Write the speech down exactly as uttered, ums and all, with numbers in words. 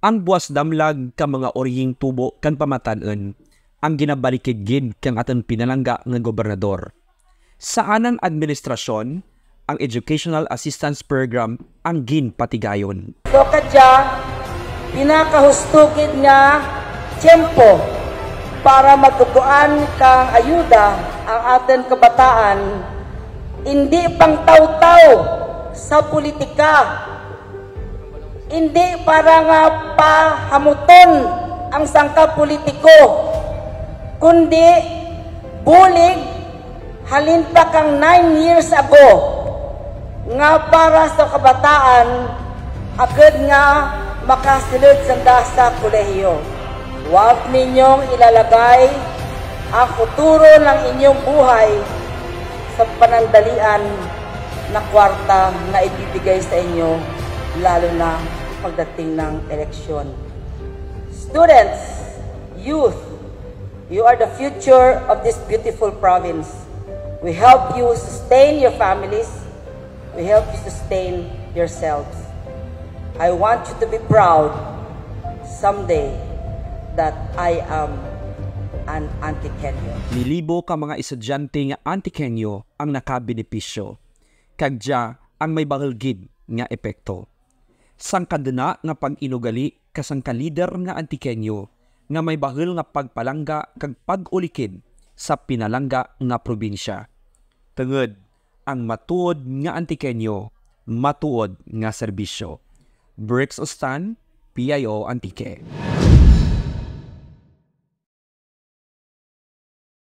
Ang buwas damlag ka mga urihing tubo kang pamatan-un ang ginabalikid gid kang atun pinalangga nga gobernador. Sa anan administrasyon, ang Educational Assistance Program ang ginpatigayon. So kadya, pinakahusto gid nga tiyempo para matugroan kang ayuda ang atun kabataan, indi pangtawtaw sa politika, indi para nga pahamuton ang sangka politiko, kundi bulig halin pa kang nine years ago nga para sa kabataan, agud nga makasulud sanda sa kolehiyo. Huwag ninyong ilalagay ang futuro ng inyong buhay sa panandalian na kwarta na ibibigay sa inyo, lalo na pagdating ng eleksyon. Students, youth, you are the future of this beautiful province. We help you sustain your families. We help you sustain yourselves. I want you to be proud someday that I am an Antiqueño. Milibo ka mga estudyante nga Antiqueño ang nakabenepisyo. Kag dya ang may bahul gid nga epekto. Sangka duna nga pag-inugali ka sangka lider nga Antiqueño nga may bahul nga pagpalangga kag pag-ulikid sa pinalangga nga probinsya. Tungud, ang matuod nga Antiqueño, matuod nga serbisyo. Bricks Ostan, P I O Antique.